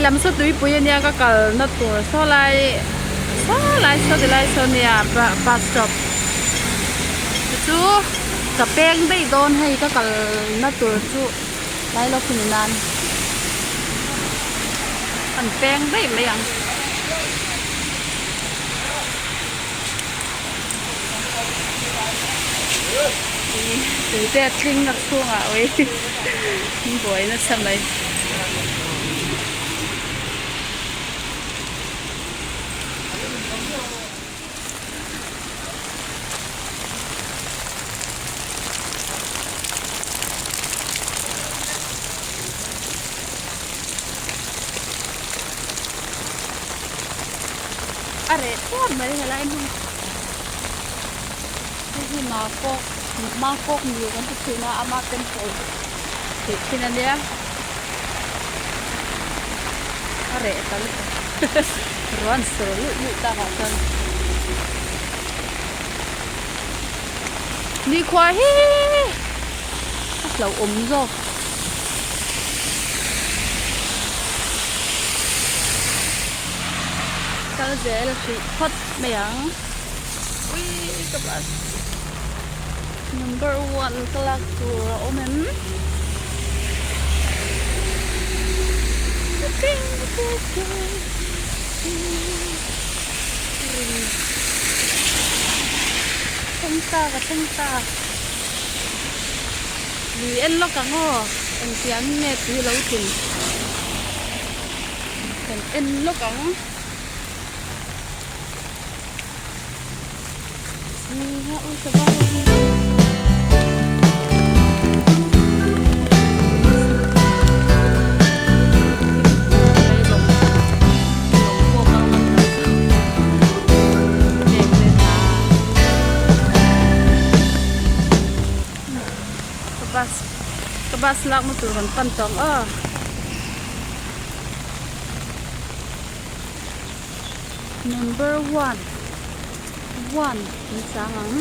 Lehlam saw tuipui ania ka kalna tur saw lai saw lai saw ti lai saw nia bus stop chu chu ka peng daih dawn hei ka kalna tur chu lai lawk hi ni nan an peng daih mai ang. Tui te a tling a chhungah ui an buai nasa mai. A reh thuam mai helai hmun hei hi Makawk Makawk ni kan ti thin a ama temple tih thin a nia a reh ta lutuk ruah an sur luih luih tak ah chuan nikhua hi a hlauhawm zawk. Kal zel hrih phawt mai ang ui ka bus number one ka lak tur a awm em thleng ta ka thleng ta lui en lawk ang aw engtiang nge tui lo tlin. Kan en lawk ang. Bus ka bus lakna tur kan pan tawh ang aw. Number one one an chang ang.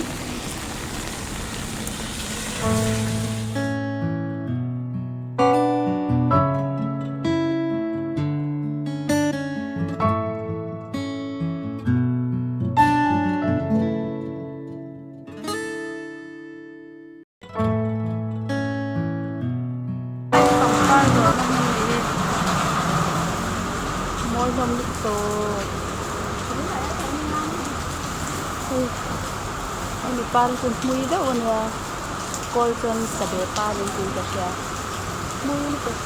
Pangpar zawrhna hmun a ni mawi hlawm lutuk hei hemi par hi chu hmui deuh a nia kawl chuan sabe par an tiin ka hria hmui lutuk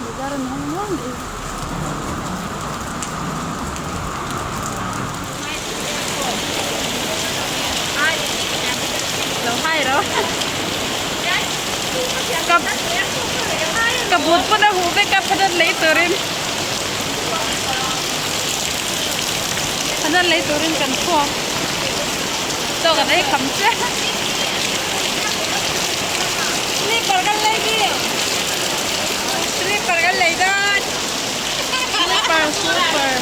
bazar an hawng nual mai. Lo hai ro ka ka but pawn a huh vek a phadan lei turin phadan lei turin kan chhuak chaw kan ei kham chiah slipper kan lei bik slipper kan lei dawn slipper slipper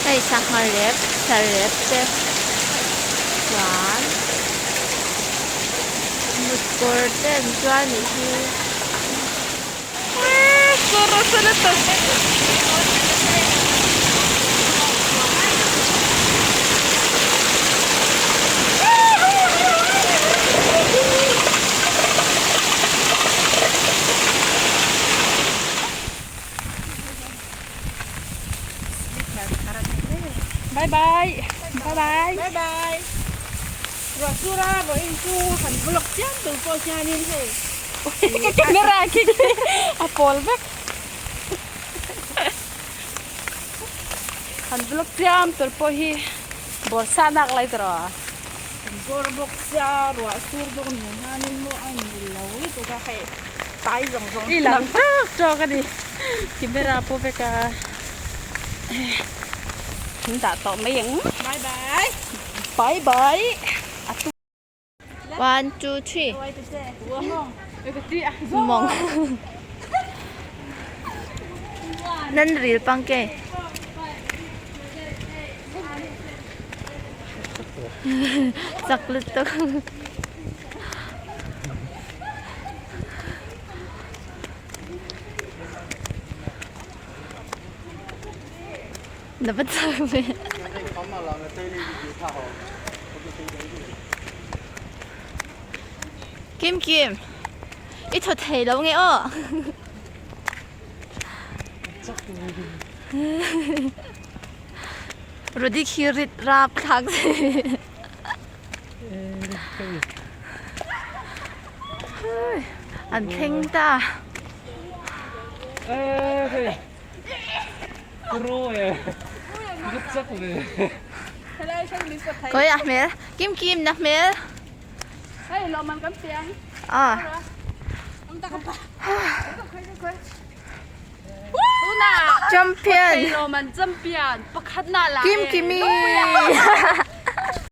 Hei sangha rep sarep te chuan mutkawr te an zuar anih hi. Bye bye bye bye bye bye ruah sur a vawiin chu han vlog chiam tur pawh hianin hei ka camera khi khi a pawl vek han vlog chiam tur pawh hi bawrhsah nak lai tawh. Bawr bawk sia ruah sur bawk nen hianin maw a inmil lo lutuk a hei tai zawng zawng I lang tawk tawk a ni camera pawh vek a min dah tawh mai ang bye bye bye bye a tu One two three mawng nan ril pang ke. Chak lutuk. Na va chak ve. Kim Kim, i thaw thei lo nge aw. Rudy khi rit rap thlak si. An thleng ta. Koi a hmel. Kim Kim na hmel. Ah. Champion. Kim Kimi.